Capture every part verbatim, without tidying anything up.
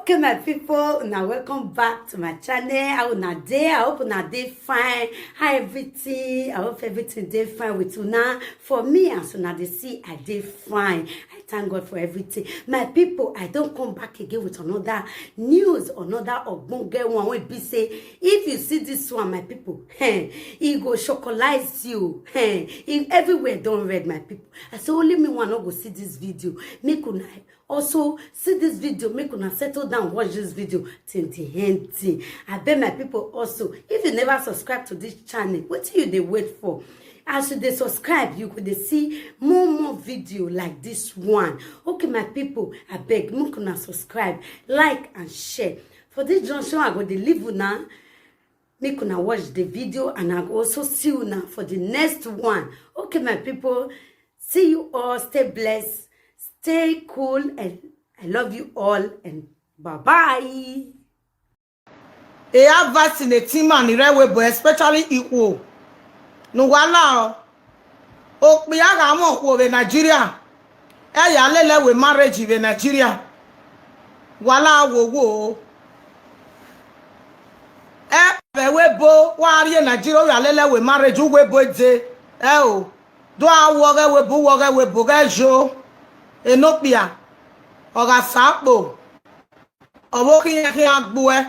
Okay, my people, now welcome back to my channel. How una dey? I hope una dey fine. How everything? I hope everything dey fine with una. For me, as una dey see, I dey fine. I thank God for everything. My people, I don come back again with another news, another ogbonge one wey be say, if you see this one, my people, eh, e go chocolize you. Eh, e, everywhere don red, my people. I say only me one no go see this video. Make una also see this video, make una settle down, watch this video till the ending. I beg my people also, if you never subscribe to this channel, wetin you dey wait for? As you dey subscribe, you go dey see more more video like this one. Okay, my people, I beg, make una subscribe, like and share. For this junction, I go dey leave una. Make una watch the video and I go also see una for the next one. Okay, my people, see you all. Stay blessed, stay cool, and I love you all, and bye bye. Eya vaccinating man ni rre ẹvbo ebo, especially ikhuo ne uwa la, okpia gha mwẹ okhuo vbe Nigeria, ẹ ya lele ẹvbo marriage vbe Nigeria. Wa la wo wo. Ẹ vbe ẹvbo ebo, wa rrie Nigeria, u ya lele ẹvbo marriage, uwu ebo dee. Ẹ o, do a wọ ọghe ẹvbo ebo, wọ ọghe ẹvbo ebo, ghẹ yo. Enokpia, ọ gha sa kpo. Ọvbokhan iran khian gbuẹ,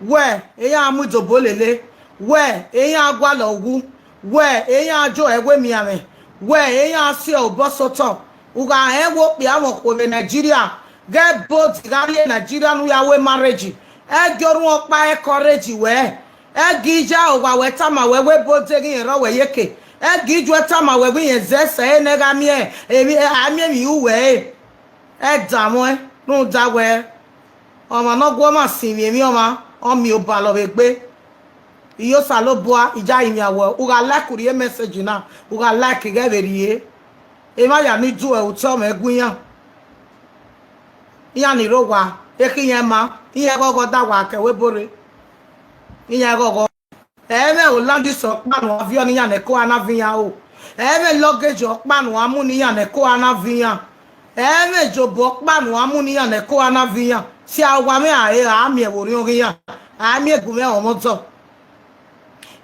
wẹ, iran mu idobo lele, wẹ, iran gualọ wu, wẹ, iran jo ẹvbo emianmwẹ, wẹ, iran si obọ sotọ. U gha rẹn wẹ okpia mwẹ okhuo vbe Nigeria, ghẹ bold gha rrie Nigeria ne u ya ru marriage. Ẹ gie orhunmwu ọkpa encourage wẹ, ẹ gie iye owa wẹ tama wẹ wẹ bold ghi rẹn rrọọ wẹ yeke, ẹ gie ijuẹ tama wẹ wẹ irẹn zẹ sẹ ẹre ne ẹ gha miẹn emwi, a miẹn emwi ru wẹ ẹre. Ẹ danmwẹ, rhunmwuda wẹ, ọmwa ne ọ gu ọmwa sinmwi emwi ọmwa, ọ miẹn obalọ vbe egbe. Iye Osanobua, I ya rinmwian wẹ, u gha like u rhie message na, u gha like ghẹ vbe rhie. Emwa ya ni du ẹ otọ mwẹ gu iran. Iran ni rre owa, ekhi iran ma, iran ghọghọ da wa ke ẹvbo ebo rre. Iran ghọghọ. Ẹmwẹ Holland sẹ ọkpa ne uwa viọ ne iran nẹ ko a na viọ iran o. Ẹmwẹ luggage ọkpa ne uwa mu ne iran nẹ ko a na viọ iran. Ẹmwẹ jobo ọkpa ne uwa mu ne iran nẹ ko a na viọ iran. Si a owa mwẹ a re, a miẹn vbe orhiọn ghe iran, a miẹn gu mwẹ ọmọ otọ.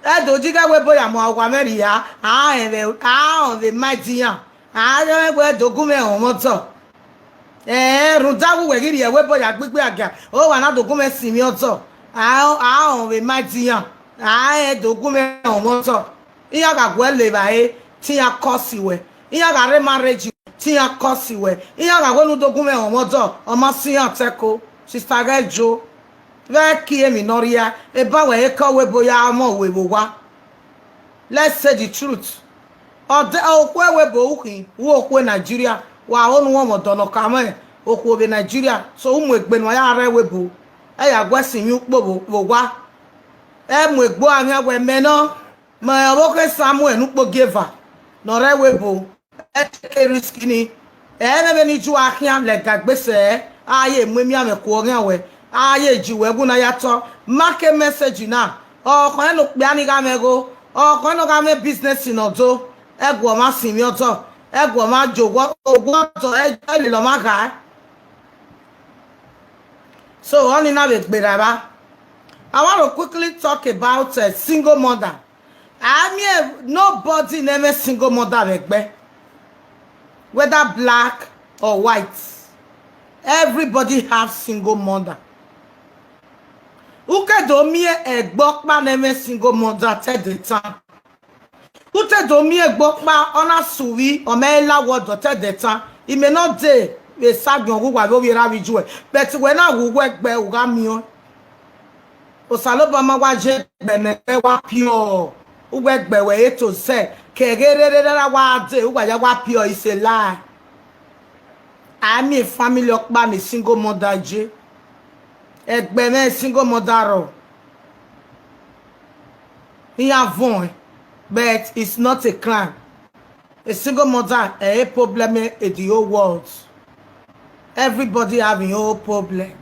Ẹdẹ odighẹ wẹ ebo ya mu owa mwẹ rhia, a rẹn vbe, a rẹn vbe ma ẹdẹ iran, a rẹn wẹ do gu mwẹ ọmọ otọ. Ẹẹn, rhunmwuda wẹ uwẹ ghi rhie ẹvbo ebo ya gbigbi agia, ọ wa na do gu mwẹ sinmwi otọ, a, a rẹn vbe ma ẹdẹ iran, a rẹn do gu mwẹ ọmọ otọ. Iran gha guẹ le evbare, te iran curse wẹ. Iran gha rre marriage, te iran curse wẹ. Iran gha wẹ ne u do gu mwẹ ọmọ otọ, ọ ma si iran tẹko. Sister ghẹ jo. Vbe ẹki emwi ne ọ rhia, eba wẹ he ke ọvbo ebo ya ọmọ ue vbe owa. Let's say the truth. Ọ de okhuo ẹvbo ebo u khin, u okhuo Nigeria, wa ho ne u mwẹ ọmọ ọdọ ne ọ ka mwẹ okhuo vbe Nigeria, so u mu egbe ne uwa ya rre ẹvbo ebo, ẹ ya guẹ sinmwi ukpo vbe, vbe owa. Ẹ mu egbe uwa khian wẹ mẹ nọ, mẹ ọvbokhan Samuel ne ukpogieva ne ọ rre ẹvbo ebo. Ẹ te ke risk ni. Ẹ mwẹ vbene iye uwa khian lẹga egbe sẹ, a ye mu emianmwẹ ku ọghian wẹ, a ye ji wẹ gu na ya tọ. Ma ke message na, ọ khọn ne okpia ni gha mwẹ igho, ọ khọn ne ọ gha mwẹ business ne ọ do, ẹ gu ọmwa sinmwi otọ, ẹ gu ọmwa je owa, owa otọ, ẹ, ẹ lele ọmwa ghae. So, ọnii na vbe gberra evba. I want to quickly talk about, uh, single mother. I mean, nobody never single mother vbe egbe. Whether black or white, everybody have single mother. U ke do miẹn egbe ọkpa ne ẹmwẹ single mother te de tan. U te do miẹn egbe ọkpa, ọ na suvbi, ọ mẹ la wọ dọ te de tan. I mẹ nọ de vbe sa agbọn ghe uwa vbe ovbi erha vbe ijuẹ, but wẹ na wu uwẹ gbe, u gha miẹn ọẹn. Osanobua ma wa ye egbe ne egbe wa piọ, uwẹ gbe wẹ eto zẹ, ke ghe rere ra wa de, uwa ya wa piọ, it's a lie. A miẹn family ọkpa ne single mother je. Egbe mwẹ single mother rrọọ. Iran vọn, but it's not a crime. A single mother, eh, a problem in the whole world. Everybody have your own problem.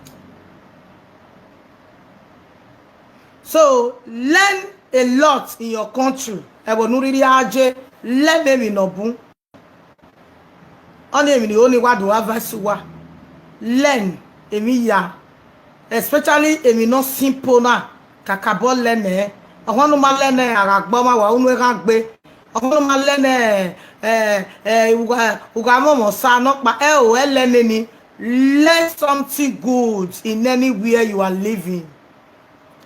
So, learn a lot in your country. Ẹvbo ne u rhirhi gha je, learn emwi ne ọ bun. Ọnii emwi ne I ho ne I wa do advice uwa. Learn emwi hia. Especially emwi ne ọ simple na, kakabọ lẹ nẹ. Ọmọ ne u ma lẹ nẹ, a gha gbe ọmwa wa, unu eghan gbe. Ọmọ ne u ma lẹ nẹ, eh, eh, u gha, u gha mwẹ ọmwa Osa nọkpa, ẹ o, ẹ lẹ neni. Learn something good in anywhere you are living.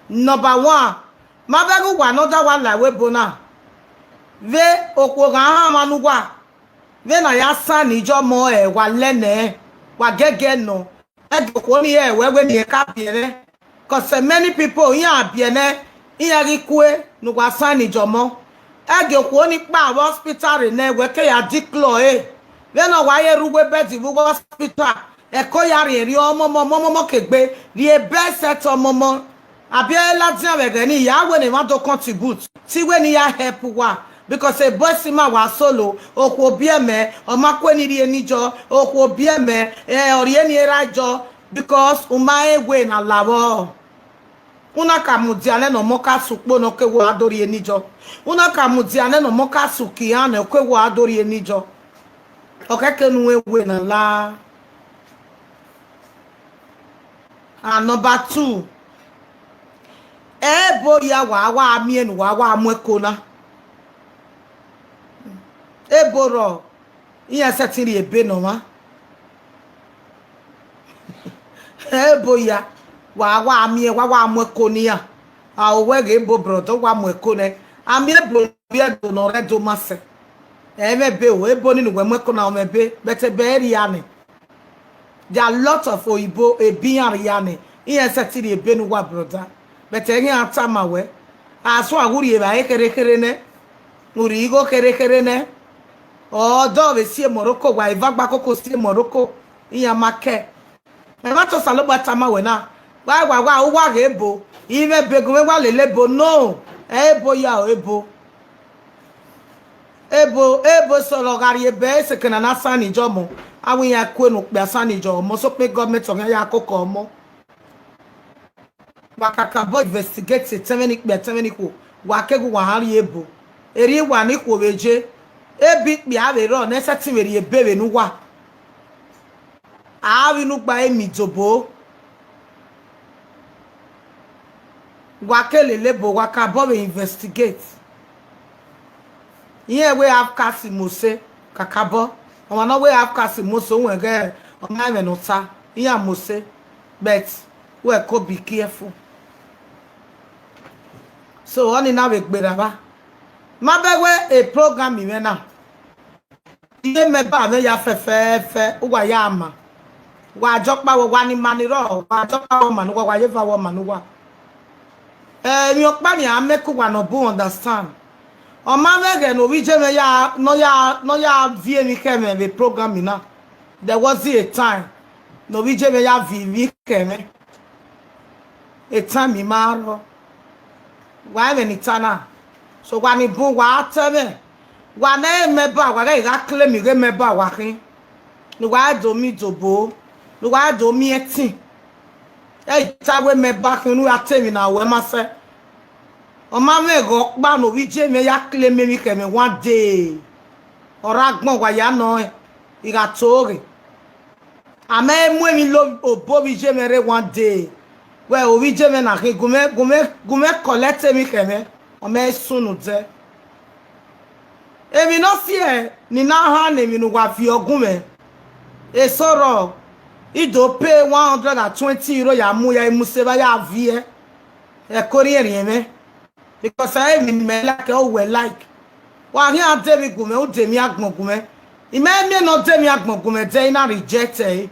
Number one, ma vbe ghe uwa ne ọ da wa la ẹvbo ebo na. Vbe okhuo gha hanmwa ne uwa, vbene a ya sign ijọmọ, ẹ, wa lẹ nẹ, wa gẹgẹ nọ. Ẹdẹ okhuo ni rẹn wẹ wẹ ne irẹn ka biẹ nẹ. Cause many people, iran biẹ nẹ, iran ghi kue ne uwa sign ijọmọ. Ẹdẹ okhuo ni kpa vbe hospital rre nẹ, wẹ ke ya declare ẹre. Vbene ọ wa ye rre uwu bed vbe uwu hospital, ẹko ya rhiẹnrhiẹn ọmọmọ, ọmọmọ ke gbe, rhie bed set ọmọmọ. Abiẹ ladian vbe ẹghẹ ni, ya wẹ ne emwa do contribute. Te wẹ ne I ya help uwa, because ebo ẹse ima wa solo, okhuo biẹ mẹ, ọ ma kue ne I rhie ne ijọ, okhuo biẹ mẹ, eh, ọ rhie ne I ra ijọ, because u ma rẹn wẹ ne a la vbọ. U na ka mudia nẹ ne ọmọ ka sẹ ukpo ne ọ ke wẹ a do rhie ne ijọ. U na ka mudia nẹ ne ọmọ ka sẹ uki iran ne ọ ke wẹ a do rhie ne ijọ. Ọ khẹke ne u rẹn wẹ ne a la. And number two, ebo ya wa, wa miẹn ne uwa, wa mu ẹko na. Ebo rrọọ, iran sẹtin rhie ebe ne ọmwa. Ebo ya, wa, wa miẹn, wa, wa mu ẹko ne iran. A o wẹ ghe ebo brother, wa mu ẹko nẹ. A miẹn ebo vbe Ẹdo ne ọ rre Ẹdo ma sẹ. Ẹ mwẹ ebe o, ebo ni ne uwẹ mu ẹko na ọ mwẹ ebe, but ebe ẹre rhia nẹ. There are lot of oyibo, ebe iran rhia nẹ, iran sẹtin rhie ebe ne uwa brother. But ẹghe iran tama wẹ, a suẹn a wu rhie evbare kherhe kherhe nẹ, u rhie igho kherhe kherhe nẹ. Ọdọ vbe si Morocco, wa eva gba koko si Morocco, iran ma kẹ. Ẹmwata Osanobua tama wẹ na, wa wa wa, uwa ghe ebo, I mwẹ ebe gu mwẹ wa lele ebo, no, ẹ ebo ya o, ebo. Ebo, ebo sọrọ gha rhie ebe ẹse eke na na sign ijọmọ, avbe iran kue ne okpia sign ijọmọ, sokpan government ọ khian ya koko ọmọ. Wa kakabọ investigate etẹn vbene ikpia etẹn vbene ikhuo, wa keghi uwa han rhie ebo. Erriọ uwa ne ikhuo vbe je, ebe ikpia vbe rrọọ ne ẹ sẹtin vbe rhie ebe vbe ne uwa. A vbe ne u gba emi dobo. Wa ke lele ebo, wa kabọ vbe investigate. Iran wẹ outcast Mose, kakabọ. Ọmwa ne ọ wẹ outcast Mose, uwẹ ghẹ ọ ma ẹmwẹ ne ọ ta, iran Mose. But wẹ ko be careful. So, ọni na vbe gberra vba. Ma bẹghe e program mwẹ na. Iye mẹ ba mwẹ ya fẹfẹfẹ, uwa ya ma. Wa jọ kpa wẹ, wa ni ma ni rrọọ, wa jọ kpa wẹ ọma ne uwa, wa ye eva wẹ ọma ne uwa. Eh, emwi ọkpa ni a make uwa ne ọ bu understand. Ọ ma mwẹ ẹghẹ ne ovbi iye mwẹ ya, ne ọ ya, ne ọ ya viọ emwi khẹ mwẹ vbe program na. There was a time ne ovbi iye mwẹ ya viọ emwi khẹ mwẹ. A time ma rrọọ. Wa ẹmwẹ ni ta na. So wa ni bun, wa ta ẹmwẹ. Wa ne mẹ ba, wa ghẹ gha claim ghe mẹ ba wa khin. Ne uwa do miẹn dobo, ne uwa do miẹn ẹtin. Ẹ i ta wẹ mẹ ba khin, unu ya te emwi na ruẹ ma sẹ. Ọ ma mwẹ ẹghẹ ọkpa ne ovbi iye mwẹ ya claim emwi khẹ mwẹ one day. Ọ rre agbọn wa ya nọ rẹn, I gha to ghe. A mẹ mu emwi lo obo ovbi iye mwẹ rre one day. Wẹ ovbi iye mwẹ na khin, gu mwẹ, gu mwẹ, gu mwẹ collect emwi khẹ mwẹ, ọ mẹ sunu dẹ. Emwi ne ọ siẹ ne I na han ne emwi ne uwa viọ gu mwẹ. Eso rrọọ, I do pay one hundred and twenty euro ya mu ya mu se vba ya viẹ. Ẹko rhiẹnrhiẹn mwẹ. Because ẹ emwi ne imẹ like, ọ wẹ like. Wa khian de emwi gu mwẹ, u de emwi agbọn gu mwẹ. I mẹ miẹn ne ọ de emwi agbọn gu mwẹ, de I na reject ẹre.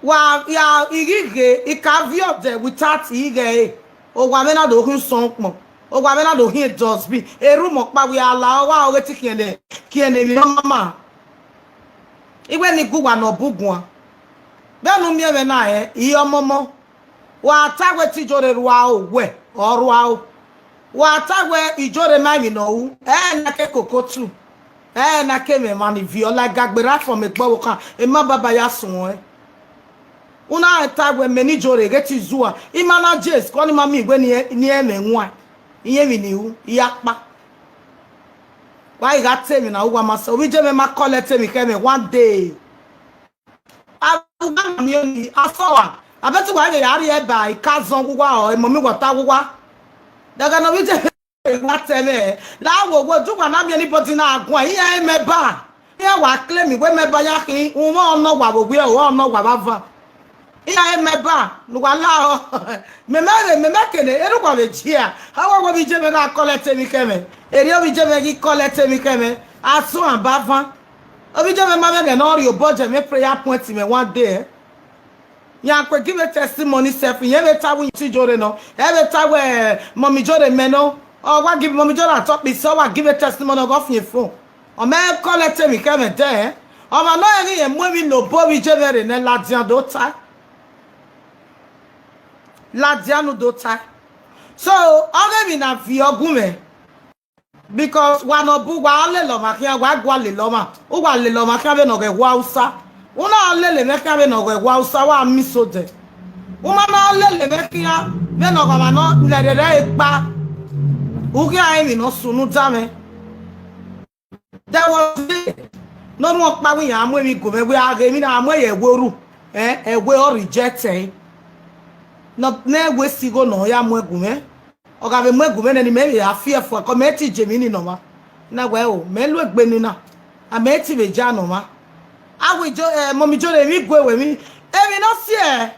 Wa ya ighi ghe, I ka viọ ọdẹ without ighe ẹre. Owa mwẹ na do khin usọn ukpọn. Owa mwẹ na do khin dustbin. Erhumẹ ọkpa wẹ a la, ọ wa ọghe te khian ne, khian ne emwi ne ọ ma ma. I wẹ ne I gu uwa ne ọ bu guan. Vbene u miẹn mwẹ na rẹn, I ọmọmọ. Wa ta wẹ te Ijore rua o, wẹ ọ rua o. Wa ta wẹ Ijore ma emwi ne ọ ru, ẹ na ke koko tu. Ẹ na ke mwẹ emwa ni viọ, like Gagbe right from egbe ọvbokhan, emwa baba ya suẹn. U na rẹn ta wẹ mẹ ne Ijore ghe te Izua, I ma na je school, ọni ma miẹn wẹ ne, ne ẹmwẹ wan, I rẹn emwi ne I ru, I ya kpa. Wa i gha te emwi na ru, uwa ma sẹ, ovbi iye mwẹ ma collect emwi khẹ mwẹ one day. A uwa na miẹn ni, asọha. Abẹtu wa vbe ya rrie ba, I ka zọn uwa, ọ, emọ mi wọta uwa. Dagha ne ovbi Jeme wa tẹ mwẹ, la wo wo, du uwa na miẹn anybody na guan, iran i mẹ ba. Iran wa claim wẹ mẹ ba ya khin, umwa ọnọ wa vbe owiẹ, ọ ọnọ wa vbe avan. Iran i mẹ ba, ne uwa la ọ. Mẹ mẹ vbe, mẹ mẹ kene, erha uwa vbe jia. A wa wẹ ovbi Jeme gha collect emwi khẹ mwẹ. Erriọ ovbi Jeme ghi collect emwi khẹ mwẹ. Asọn ba avan. Ovbi Jeme ma mwẹ ẹghẹ ne ọ rhie obọ jẹ mwẹ prayer point mwẹ one day. Iran kue give a testimony self, irẹn vbe ta wẹ Tijore nọ, ẹ vbe ta wẹ, eh, Mummy Jore mẹ nọ. Ọ wa give Mummy Jore atọ kpisa, ọ wa give a testimony, ọ gha fian phone. Ọ mẹ collect emwi khẹ mwẹ dẹ. Ọmwa nọ rẹn ghi rẹn mu emwi ne obọ ovbi Jeme rre nẹ, ladian do tae. Ladian do tae. So, ọ ghe emwi na viọ gu mwẹ. Because wa ne ọ bu, wa lele ọmwa khian, wa gua lele ọmwa. Uwa lele ọmwa khian vbene ọ ghẹ wu Hausa. U na lele mwẹ khian vbene ọ ghẹ wu Hausa, wa miss odẹ. U ma na lele mwẹ khian vbene ọ gha ọmwa nọ lẹrẹrẹ egba. U khian emwi ne ọ sunu da mwẹ. There was day ne ọ rhunmwuda ọkpa wẹ iran mu emwi gu mwẹ, wẹ a ghe emwi na, a mu ẹre ye ẹwe oru, eh, ẹwe ọ reject ẹre. Ne, ne ẹwe esi igho ne ọ ya mu gu mwẹ. Ọ gha vbe mu gu mwẹ nẹ, ne imẹ vbe a fi ẹfua, kọ mẹ te je emwi ni ne ọmwa. Na wẹ o, mẹ lu egbe ni na, a mẹ te vbe ja ne ọmwa. A wẹ ijo, eh, Mummy Jore, emwi gu ẹre, emwi, emwi ne ọ si ẹe.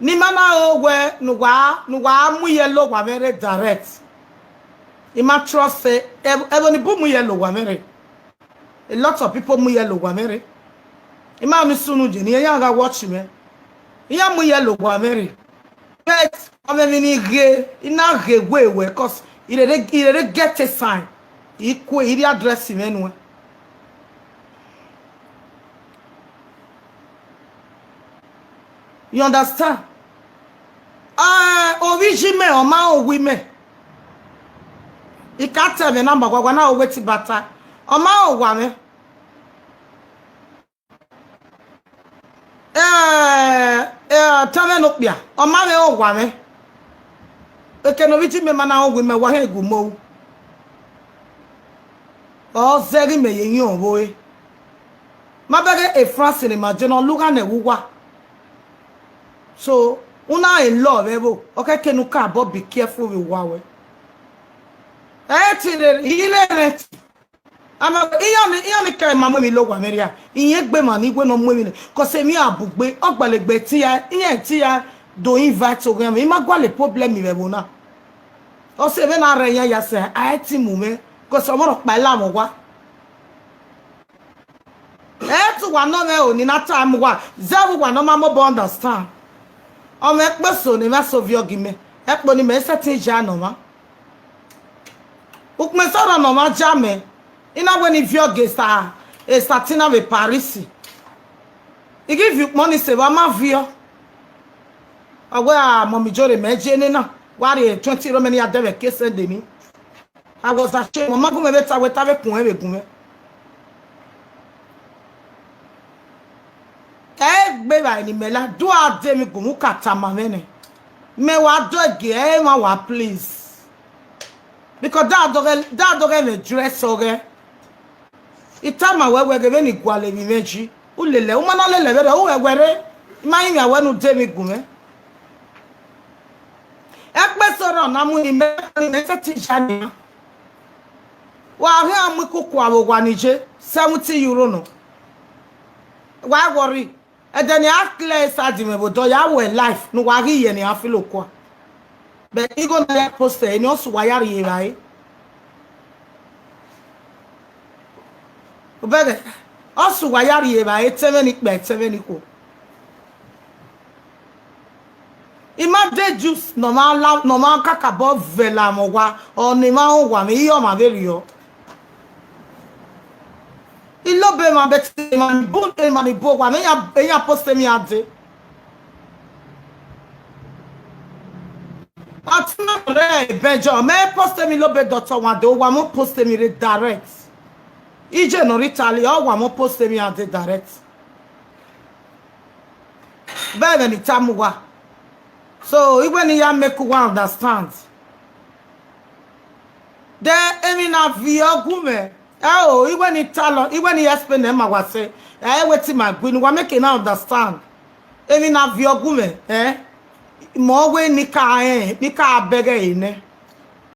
Ne ima na ho wẹ ne uwa, ne uwa mu yellow owa mwẹ rre direct. I ma trust ẹv-, ẹvbo ni bu mu yellow owa mwẹ rre. A lot of people mu yellow owa mwẹ rre. I ma ni sunu je ni iran gha watch mwẹ. Iran mu yellow owa mwẹ rre. But ọ mwẹ emwi ni ghe, I na ghe wẹ wẹ, 'cause I rere, I rere get a sign. I kue, I rhie address mwẹ nuẹn. You understand? Eh, ovbi Jeme, ọ ma rẹn owa mwẹ. I ka ta ẹmwẹ na ma wa, wa na wẹ te I ba ta. Ọ ma rẹn owa mwẹ. Eh, eh, ta mwẹ ne okpia, ọ ma mwẹ owa mwẹ. Eke ne ovbi Jeme ma na rẹn owa mwẹ, wa hẹn gu mo ru. Ọ zẹ ghi mẹ ye yọn vbe ore. Ma bẹghe e France ne ma je ne ọ lugha nẹ vbe uwa. So, u na rẹn lọ vbe ẹvbo, ọ khẹke ne u ka bọ be careful vbe uwa wẹ. Ẹ te rere, I rere. Ama, iran ni, iran ni kẹ ma mu emwi lọ owa mwẹ rria. Irẹn egbe emwa ni wẹ ne ọ mu emwi nẹ. 'Cause emwi a bugbe, ọ gbalegbe te iran, iran te iran do invite oghian mwẹ. I ma gualọ problem vbe ẹvbo na. Ọ sẹ vbene a rre iran ya sẹ, a i te mu mwẹ. 'Cause ọmọ rhọkpa i la mwẹ owa. Ẹ te uwa nọ mwẹ o, ne I na ta mu uwa. Zẹ vbe uwa ne ọ ma mobọ understand. Ọ mwẹ ẹkpo eso ne I mwẹ so viọ gi mẹ. Ẹkpo ni mẹ i sẹtin ya ne ọmwa. Ukpọn eso rọ ne ọmwa ja mẹ, I na wẹ ne I viọ gi Esa, Esa Tina vbe Paris. I ghi viọ ukpọn ni sẹ vbe a ma viọ. Ọ wẹ, a, Mummy Jore, mẹ je nena, wa rhie twenty rọ mẹ ne I ya dẹ vbe ke send eni. I was ashamed. Ọ ma gu mwẹ vbe ta wẹ ta vbe kun ẹn vbe gu mwẹ. Ẹ gbe evbare ne imẹ la, do a de emwi gu mwẹ, u ka tama mwẹ nẹ. Mẹ wa do ẹgie, ẹ i mwẹ wa, please. Because da dọghẹ, da dọghẹ mwẹ dress ọghẹ. I tama wẹ wẹ ghe vbene I gualọ emwi mwẹ yi. U lele, u ma na lele vberriọ, u ghẹ wẹ rre. I ma rinmwian wẹ ne u de emwi gu mwẹ. Ẹkpo eso rọ na mu ni mẹ, ni mẹ sẹtin ya nian. Wa khian mu ikuku avbe owa ni ye seventy euro nọ. Wa worry. Ẹdẹ ne a clear side mwẹ vbe odọ ya wẹ life ne uwa ghi ye ne a feel okua. But igho ne a ya post ẹre, ne ọ sẹ uwa ya rhie evbare. Obẹghe, ọ sẹ uwa ya rhie evbare, etẹn mwẹ ni kpẹ, etẹn mwẹ ni khuo. I ma de juice ne ọ ma la, ne ọ ma kakabọ vẹ la mwẹ owa, ọ ne I ma rẹn owa mwẹ, I re ọmwa vberriọ. I lobọ emwa, but emwa ni bu, emwa ni bu owa mwẹ, iran, iran post emwi a dee. Ọtẹn mwẹ rre Belgium, mẹ post emwi lobọ doctor wan dee, owa mwẹ post emwi rre direct. Iye ne ọ rre Italy, ọ wa mwẹ post emwi a dee direct. Vbe ẹmwẹ ne I tama uwa. So, I wẹ ne I ya make uwa understand. Then, emwi na viọ gu mwẹ. Ẹ o, iwẹ ni talọ, iwẹ ni explain ma wa sẹ. Ẹ, wetin ma gui ni wa make na understand. Emwi na viọ gu mwẹ, eh? Mọ wẹ ne I ka rẹn, ne I ka bẹghe ẹre nẹ.